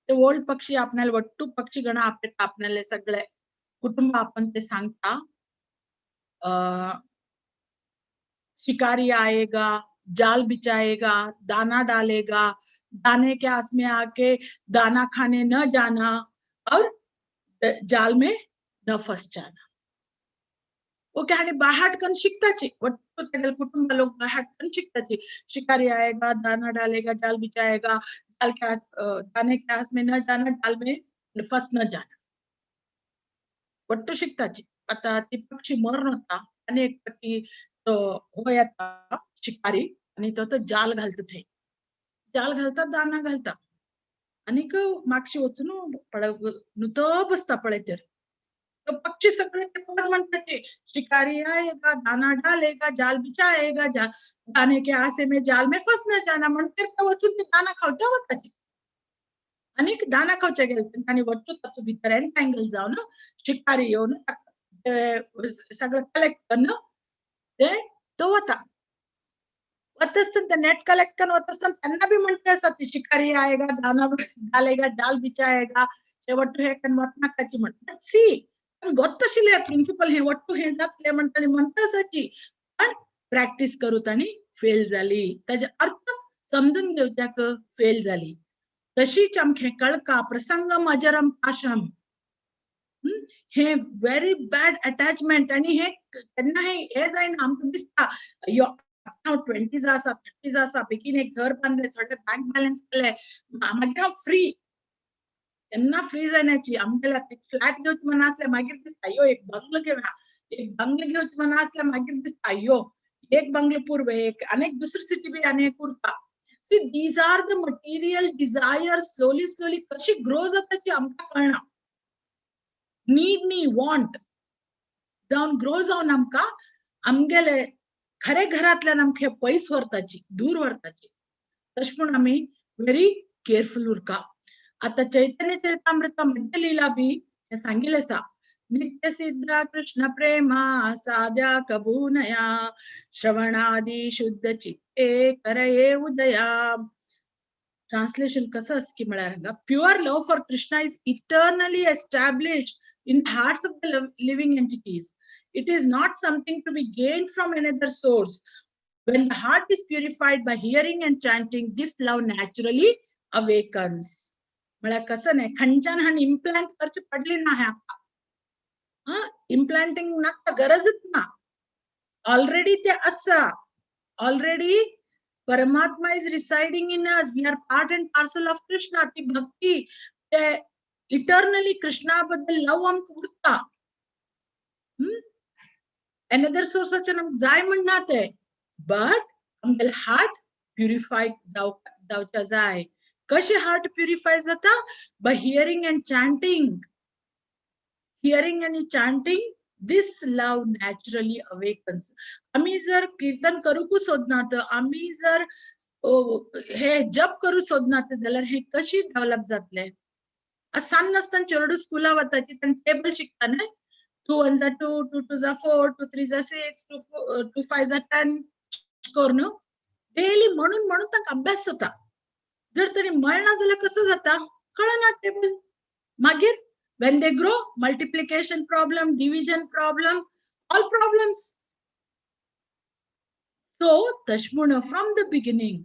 ते ओल्ड पक्षी आपणाले वट्टू पक्षी गणा आपयता, आपणाले सगळे कुटुंब आपण ते सांगता, शिकारी आएगा, जाल बिछाएगा, दाना डालेगा, दाने के आस में आके दाना खाने न जाना और जाल में न फंस जाना. ओके, आणि बाहाट करून शिकताची वट्टू तेगेले कुटुंब लोक बाहाट करून शिकताची. शिकारी आएगा, दाना डालेगा, जाल बिछाएगा, जाल के आस दाने के आस में न जाना, जाल में फस न जाना. वट्टू शिकताची. आता ती पक्षी मरण होता आणि एक पक्षी तो हो येता शिकारी आणि तो तो जाल घालता, थंय जाल घालता, दाना घालता आनीक मागशी वचून नुतो बसता पळयतर. तो पक्षी सगळे ते पद म्हणतात, शिकारी आएगा, दाना डालेगा, जाल बिछाएगा, दाने के आसे में जाल में फस न जाना. म्हणतर ते वचून ते दाना खावच्या वताची आनीक दाना खावच्या गेले आनी वट्टू तातूंत भितर एंटँगल जावन शिकारी येवन ते सगळें कलेक्ट करून ते तो वता. वता आसतना ते नेट कलेक्ट करून वता आसतना तेन्ना बी म्हणटा आसा ती, शिकारी आएगा, दाना डालेगा, जाल बिछाएगा, हे वट्टू हे करून वतनाकाची म्हण. सी गत्त आशिल्ले प्रिन्सिपल, हे वट्टू हे जातले म्हणटा म्हणटा आसाची, पण प्रॅक्टीस करूत आनी फेल जाली. ताजे अर्थ समजून घेवच्याक फेल जाली. तशीच आमकां कळका प्रसंगम अजरम पाशम हे व्हेरी बॅड अटॅचमेंट. आनी हे केन्ना हे जायना. आमकां दिसता अय्यो हांव ट्वेंटीज आसा, थर्टीज आसा, बेगीन एक घर बांदले, थोडे बँक बॅलन्स केले, मागीर हांव फ्री. केन्ना फ्री जायनाची. आमगेल्या एक फ्लॅट घेवचें मना आसलें, मागीर दिसता अय्यो एक बंगलो घेवया. एक बंगलो घेवचें मना आसलें, मागीर दिसता अय्यो एक बंगलो पुरवे, एक आनी एक दुसरी सिटी बी आनी एक उरता. See, these are the material desire slowly slowly कशी ग्रो जाता ती आमकां कळना. नीड न्ही, वॉन्ट जावन ग्रो जावन आमकां आमगेले खरे घरांतल्यान आमकां पयस व्हरताची, दूर व्हरताची. तशें म्हूण आमी व्हेरी केअरफुल उरका. आता चैतन्य चरितामृत मध्य लीला बी हे सांगिल्लें आसा, नित्य सिद्ध कृष्ण प्रेमा साध्या कबूनया श्रवणादि शुद्ध चित्ते करये उदया. ट्रान्सलेशन कसं असं की म्हळ्यार हांगा pure love for Krishna is eternally established in hearts of the living entities. It is not something to be gained from another source. When the heart is purified by hearing and chanting, this love naturally awakens. म्हळ्यार कसं नाही खंयच्यान हांणी इम्प्लांट करची पडली ना. हे आतां हा इम्प्लांटिंग नाका, गरजच ना. ऑलरेडी ते आसा. ऑलरेडी परमात्मा is residing in us. We are part and parcel of Krishna. ती भक्ती ते इटर्नली कृष्णा बद्दल लव आमकां उरता. अनदर सोर्साचे आमकां जाय म्हणना ते, बट आमगेले हार्ट प्युरिफाय जावच्या जाय. कशें हार्ट प्युरिफाय जाता? By hearing and chanting. Hearing आनी chanting, this love naturally awakens. आमी जर कीर्तन करूंकू सोदना तर, आमी जर हे जप करूं सोदना जाल्यार हे कशी डेव्हलप जातले? सान नासतना चेरडू स्कुला वताची, तांणी टेबल शिकता न्हय, 2 1 za 2, 2 2 za 4, 2 3 za 6, 2 2 5 za 10 करून डेली म्हणून म्हणून तांकां अभ्यास जाता. जर तरी मेळना जाल्यार कसो जाता कळना टेबल. मागीर when they grow, multiplication problem, division problem, all problems. So तशें म्हूण from the beginning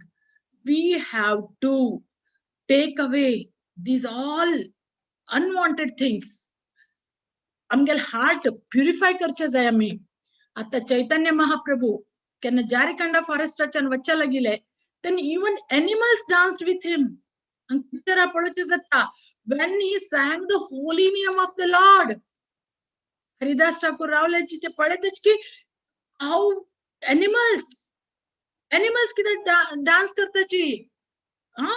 we have to take away these all unwanted things. आमगेले हार्ट प्युरिफाय करचे जाय आमी. आतां चैतन्य महाप्रभू केन्ना जारीखंडा फॉरेस्टाच्यान वच्च्या लागिले तेन्ना even animals danced with him. पिक्चरां पळोवचें जाता when he sang the holy name of the Lord. Haridas Thakur रावल्याची ते पळयतच की हाव एनिमल्स, एनिमल्स कितें डान्स करताची, हा,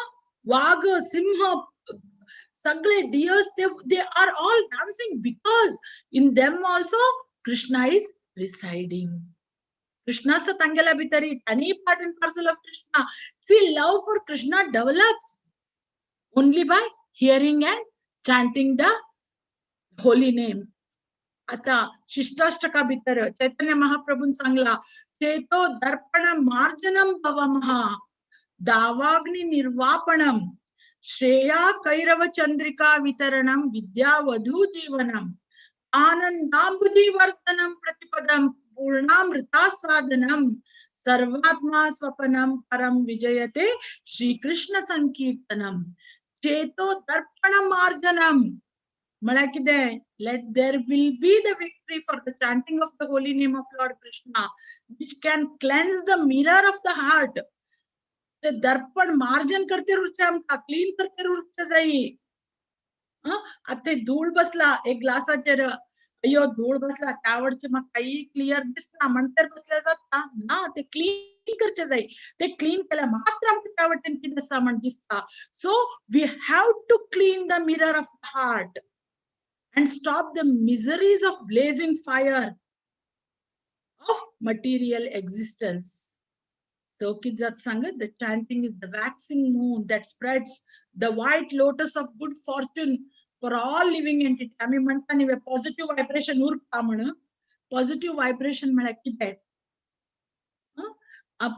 वाघ, सिंह, सगळे deers, they are all dancing because in them also Krishna is residing. Krishna आसा तांगेल्या भितरी, तांणी part and parcel of Krishna. See, love for Krishna develops only by hearing and chanting the holy name. आता शिष्टाष्टका भितर चैतन्य महाप्रभून सांगला, चेतो दर्पण मार्जनम भवमहा दावाग्नि निर्वापणम श्रेया कैरव चंद्रिका वितरणम विद्यावधू जीवनम आनंदांबुधी वर्धनम प्रतिपदम पूर्णामृतास्वादनम सर्वात्मा स्वपनम परम विजयते श्री कृष्ण संकीर्तनम. चेतो दर्पण मार्जनम म्हळ्यार कितें? Let there will be the victory for the chanting of the holy name of Lord Krishna, which can cleanse the mirror of the heart. ते दर्पण मार्जन करते उरचें आमकां, क्लीन करते उरचें जाय. आतां ते धूळ बसला एक ग्लासाचेर, अय्यो धूळ बसला त्यावरचे म्हाका काही क्लियर दिसना म्हणतर बसल्या जाता ना, ते क्लीन करचे जाय. ते क्लीन केल्यार मात्र आमकां त्या वटेन कितें आसा म्हण दिसता. So we have to clean the mirror of the heart and stop the miseries of blazing fire of material existence. So कितें जाता सांग, the chanting is the waxing moon that spreads the white lotus of good fortune for all living entity. आमी म्हणटा न्ही पॉझिटिव्ह व्हायब्रेशन उरता म्हण. पॉझिटिव्ह व्हायब्रेशन म्हळ्यार कितें?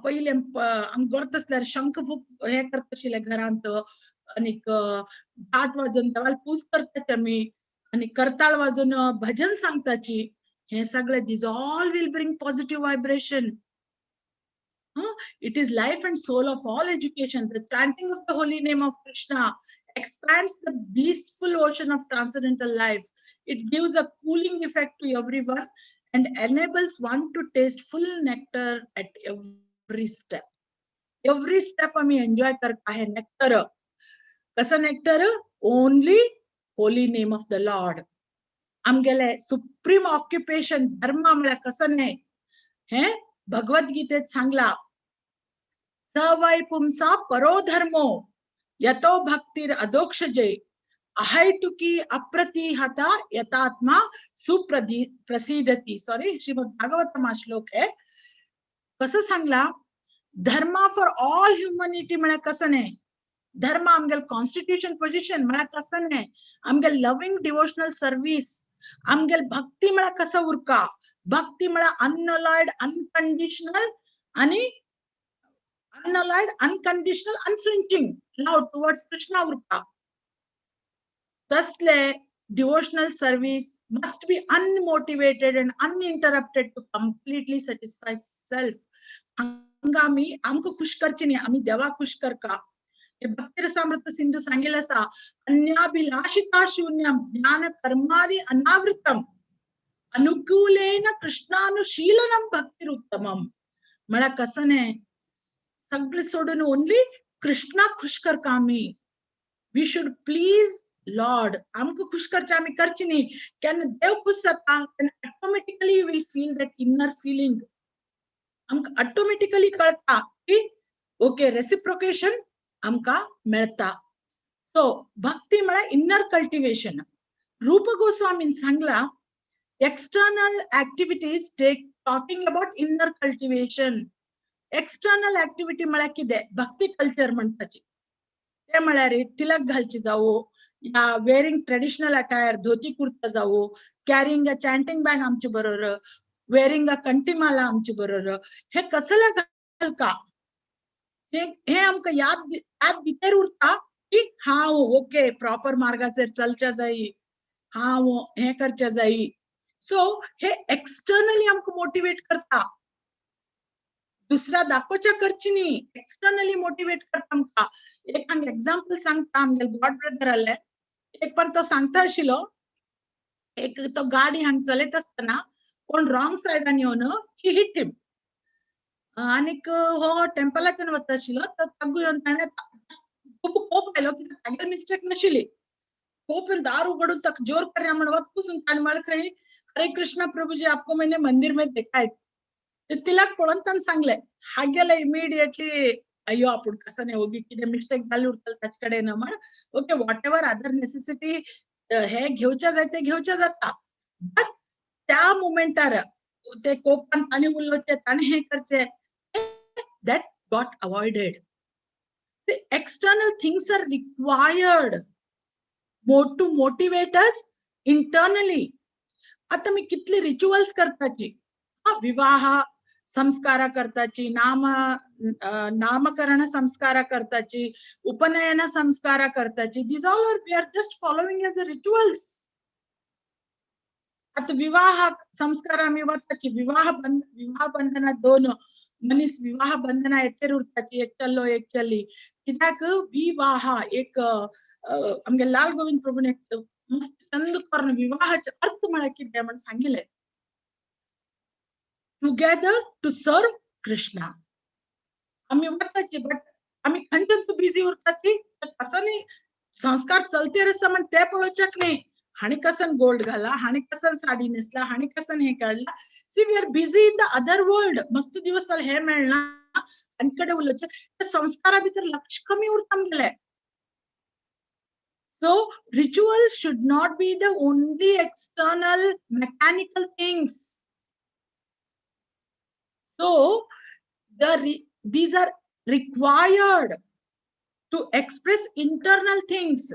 पयलें आमी गोरत आसल्यार शंख फूक हे करता आशिल्ले घरांत, आनीक घाट वाजोवन देवाक पूज करतात आमी, आनी करताळ वाजोवन भजन सांगताची. हे सगळे these all will bring positive vibration. It is life and soul of all education. The chanting of the holy name of Krishna expands the blissful ocean of transcendental life. It gives a cooling effect to everyone and enables one to taste full nectar at every step. Every step आम्ही एन्जॉय करता आहे nectar. कसं nectar? Only holy name of the Lord. आमगेले सुप्रीम ऑक्युपेशन धर्म म्हळ्यार कसं न्हय, हे भगवद्गीतेत सांगला, स वै पुंसा परो धर्मो यतो भक्तिर अधोक्षजे अहैतुकी अप्रतिहता यतात्मा सुप्रदी प्रसिद्धती. सॉरी, श्रीमद भागवतम हा श्लोक आहे. कसं सांगला, धर्मा फॉर ऑल ह्युमनिटी म्हळ्यार कसं न्हय, धर्म आमगेले कॉन्स्टिट्यूशन पोझिशन म्हळ्यार कसं न्हय, आमगेले लव्हिंग डिवोशनल सर्व्हिस, आमगेले भक्ती म्हळ्यार कसं उरका. भक्ती म्हळ्यार अनअलॉयड अनकंडिशनल आणि unalloyed unconditional unflinching love towards Krishna उरका. तसले devotional service must be unmotivated and uninterrupted to completely satisfy self. हांगा आमी आमकां खुश करची न्ही, आमी देवाक खुश करका. हे भक्तिरसामृत सिंधू सांगिल्लें आसा, अन्याभिलाषिता शून्यम ज्ञान कर्मादि अनावृतम अनुकूलेन कृष्णानुशीलनम भक्तिरुत्तमम. म्हळ्यार कसं न्हय, सगळें सोडून ओनली कृष्णाक खुश करका आमी. We should please Lord. आमकां खुश करचें आमी करची न्ही, केन्ना देव खुश जाता तेन्ना automatically you will feel that inner feeling. आमकां ऑटोमॅटिकली कळटा की ओके, रेसिप्रोकेशन आमकां मेळता. सो भक्ती म्हळ्यार इनर कल्टिवेशन. रूप गोस्वामीन सांगला, external activities take talking about inner cultivation. External activity म्हळ्यार कितें? भक्ती कल्चर म्हणटाची. ते म्हळ्यार तिलक घालची जावं, या wearing traditional attire dhoti kurta जावं, कॅरिंग अ चॅन्टिंग बॅग आमचे बरोबर, वेअरिंग अ कंठीमाला आमचे बरोबर, हे कसले घालका, हे हे आमकां याद याद भितर उरता की हांव ओके प्रॉपर मार्गाचेर चलच्या जायी, हांव हें करच्या जायी. सो हे एक्सटर्नली आमकां मोटिवेट करता, दुसऱ्या दाखोवच्या करची न्ही, एक्सटर्नली मोटिवेट करता आमकां. एक हांगा एग्जाम्पल सांगता. आमगेले गॉड ब्रदर आसले एक, पण तो सांगता आशिल्लो, एक तो गाडी हांगा चलयत आसतना कोण रॉंग सायडान येवन ही हिट हिम. आनीक हो टेम्पलाच्यान वता आशिल्लो, तो तागू येवन ताणें खूब कोप आयलो, कित्याक तागेली मिस्टेक नाशिल्ली. कोप येवन दार उगडून ताका जोर करया म्हण वचपसून ताणें म्हणलें खंय, हरे कृष्णा प्रभुजी, आपको मैंने मंदिर में देखा है. ते तिलक पळोवन ताणें सांगलें. हागेले इमिडिएटली अय्यो, आपूण कसं नाही, ओगी कितें मिस्टेक जाली उरतली ताचे कडेन म्हण. Okay, what ever other necessity हे घेवच्या जाय ते घेवचे जाता, बट त्या मुमेंटार ते कोपान ताणें उलोवचें, ताणें हें करचें, that got avoided. The external things are required more to motivate us internally. आता मी कितले रिच्युअल्स करताची, विवाह संस्कार करताची, नामकरण संस्कार करताची, उपनयन संस्कार करताची, these all are we are just following as a rituals. आता विवाह संस्कार आमी वताची, विवाह बंधना, दोन मनीस विवाह बंधना येतेर उरताची, एक चलो एक चली. कित्याक विवाह एक आमगे लाल गोविंद प्रभून एक मस्त चंद करून विवाहाचे अर्थ म्हळ्यार कितें म्हण सांगिल्लें, टुगेदर टू सर्व कृष्णा. आमी वताची, बट आमी खंयच्यान तूं बिजी उरताची, कसं न्ही संस्कार चलतेर आसा म्हण ते पळोवच्याक न्ही, हाणी कसन गोल्ड घाला, हाणी कसन साडी न्हेसला, हाणी कसन हे काडला. See, we are busy in the other world. मस्त दिवस जाले हे मेळना आनी कडेन उलोवचें, त्या संस्कारा भितर लक्ष कमी उरता आमगेलें. So rituals should not be the only external mechanical things. So these are required to express internal things.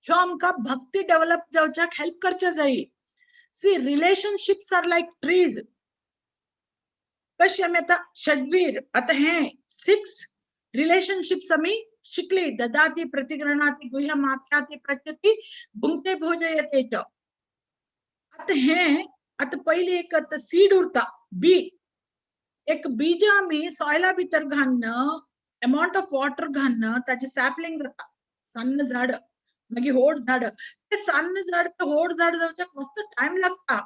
ह्यो आमकां भक्ती डेव्हलप जावच्याक हेल्प करच्या जाय. See, relationships are like trees. कशी आमी आतां षडवीर, आतां हे सिक्स रिलेशनशिप्स आमी शिकली, ददाती प्रतिगृह्णाती गुह्यम आख्याति पृच्छति भुंक्ते भोजयते च. आतां हे आतां पयली एक आतां सीड उरता, बी, एक बीज आमी सॉयला भितर घालून, अमाउंट ऑफ वॉटर घालून ताचे सॅपलिंग जाता, सान्न झाड, मागीर होड झाड. ते सान्न झाड ते होड झाड जावच्याक मस्त टायम लागता.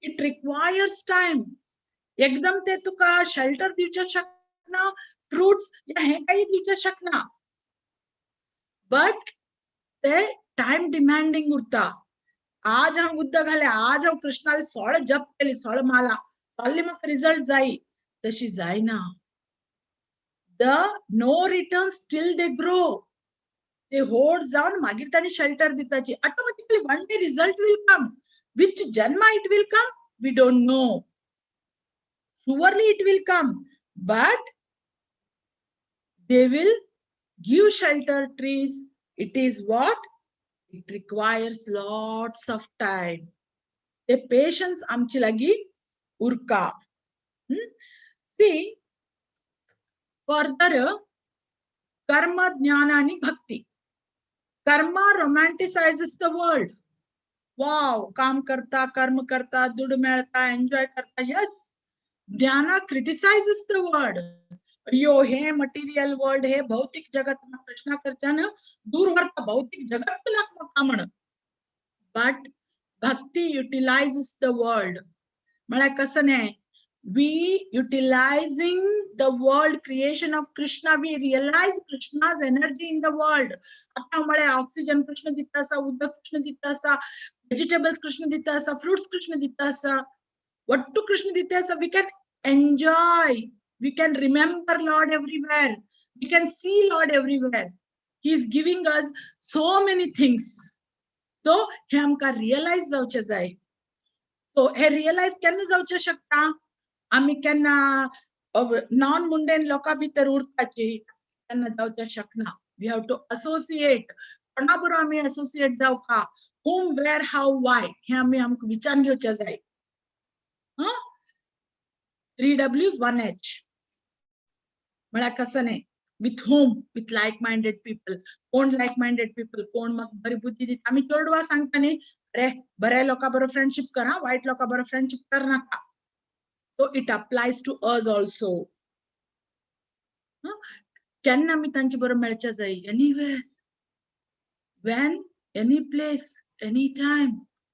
It requires time. एकदम ते तुका शेल्टर दिवच्याक शकना, फ्रुट्स या हे काही दिवच्याक शकना, बट ते टायम डिमांडिंग उरता. आज हांव उदक घालें, आज हांव कृष्णाले सोळ जप केली, सोळ माला फाल्यां म्हाका रिजल्ट जाय, तशी जायना. The no return still they grow. ते होड जावन मागीर ताणी shelter दिताची. Automatically one day result will come. Which janma it will come, we don't know. Surely it will come, but they will give shelter trees. It is what it requires, lots of time. The patience आमची लागी उरका. See, further, कर्म, ज्ञान आणि भक्ती. Karma romanticizes the world. Wow, काम करता, कर्म करता, दुड मेळता, एन्जॉय करता. Yes. Jnana criticizes the world. अय्यो, हे मटेरियल वर्ल्ड, हे भौतिक जगत कृष्णा कडच्यान दूर व्हरता, भौतिक जगत नाका म्हाका म्हण. But bhakti utilizes the world. म्हळ्यार कसं न्हय, we utilizing the world creation of Krishna, we realize Krishna's energy in the world. आता म्हळ्यार ऑक्सिजन कृष्ण दिता आसा, उदक कृष्ण दिता आसा, वेजिटेबल्स कृष्ण दिता आसा, फ्रुट्स कृष्ण दिता आसा, वट्टू कृष्ण दिता आसा. We can enjoy, we can remember Lord everywhere. We can see Lord everywhere. He is giving us so many things. So हे आमकां रियलायज जावचें जाय. सो हे रियलायज केन्ना जावचें शकता? आमी केन्ना नॉन मुंडेन लोकां भितर उरताची तेन्ना जावचें शकना. We have to associate. कोणा बरोबर आमी असोसिएट जावका, हुम, वेर, हाव, वाय, हे आमी आमकां विचारून घेवचें जाय. 3 W's 1 H म्हळ्यार कसं न्ही? With whom? With like minded people. कोण लायक मायंडेड पीपल? कोण म्हाका बरी बुद्धी दिता? आमी चेडवां सांगता न्ही, अरे बऱ्या लोकां बरोबर फ्रेंडशीप कर, हा, वायट लोकां बरोबर फ्रेंडशीप कर नाका. So it applies to us also. केन्ना आमी तांचे बरोबर मेळचे जाय? Anywhere, when, any place, any time,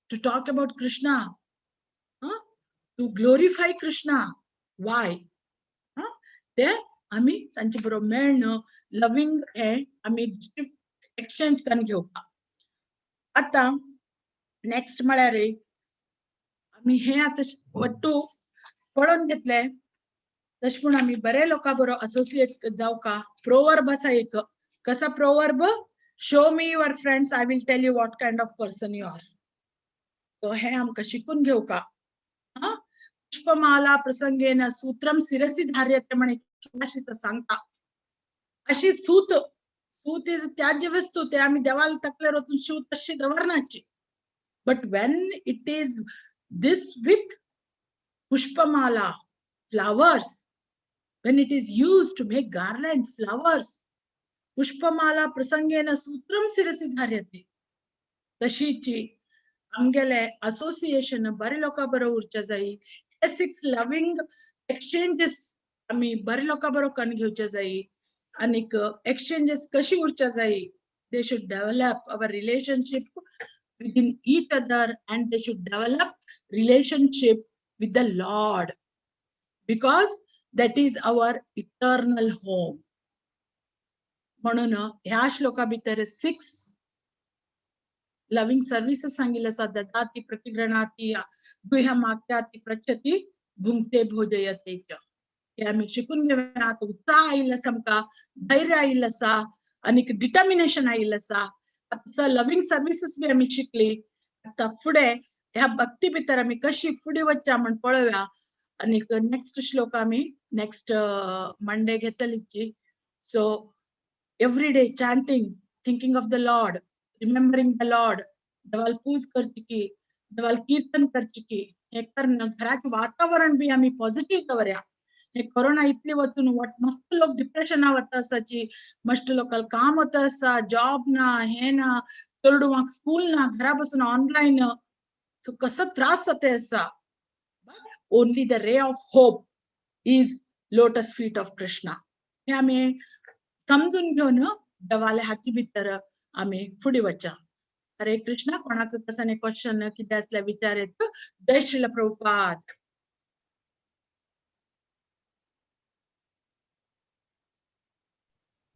to talk about Krishna, to glorify Krishna. Why? ते आमी तांचे बरोबर मेळन लवींग हे आमी एक्सचेंज करून घेवपा. आतां नेक्स्ट म्हळ्यार आमी हे आतां वट्टू पळोवन घेतले. तशें म्हूण आमी बरे लोकां बरोबर असोसिएट जावका. प्रोवर्ब आसा एक. कसा proverb? Show me your friends, I will tell you what kind of person you are. So हे आमकां शिकून घेवका. हा, पुष्पमाला प्रसंगेन सूत्रम शिरसी धार्यते म्हण सुभाषित सांगता. अशी सूत, सूत is त्याज्य वस्तू, ते आमी देवाला तकलेर वचून शिव तशी दवरनाची. But when it is this with Pushpamala, flowers, when it is used to make garland, flowers, Pushpamala प्रसंगेन सूत्रम Sirsi धार्यते, तशीची आमगेले असोसिएशन बरे लोकां बरोबर उरचे जाय. हे सिक्स लवींग एक्सचेंजेस आमी बरे लोकां बरोबर करून घेवचे जाय. आनीक एक्सचेंजेस कशी उरचे जाय? They should develop our relationship within each other and they should develop relationship with the Lord, because that is our eternal home. म्हणून ह्या श्लोका भितर सिक्स लविंग सर्विसेस सांगिल्ले आसा. ददाती, प्रतिगृह्णाती, गुह्यमाख्याति, पृच्छति, भुंक्ते, भोजयते च. हे आमी शिकून घेवया. आतां उत्साह आयिल्लो आसा आमकां, धैर्य आयिल्लो आसा आनीक डिटर्मिनेशन आयिल्लें आसा. आतां लवींग सर्विसीस बी आमी शिकली. आतां फुडें ह्या भक्ती भितर आमी कशी फुडें वचया म्हण पळोवया. आनीक नेक्स्ट श्लोक आमी नेक्स्ट मंडे घेतलीची. So every day chanting, thinking of the Lord, remembering the Lord, देवाल पूज करची की, देवाल कीर्तन करची की, हे करून घराचें वातावरण बी आमी पॉझिटिव्ह दवरया. हे कोरोना इतली वचून वट मस्त लोक डिप्रेशना वता आसाची. मस्त लोकांक काम वता आसा, जॉब ना, हे ना, चेडवांक स्कूल ना, घरा बसून ऑनलायन. सो कसो त्रास जाता आसा. Only the ray of hope is lotus feet of Krishna. हे आमी समजून घेवन देवाले हाती भितर आमी फुडें वचा. हरे कृष्णा. कोणाक कसं क्वेश्चन कितें आसल्यार विचार येत. जय श्रील प्रभुपाद.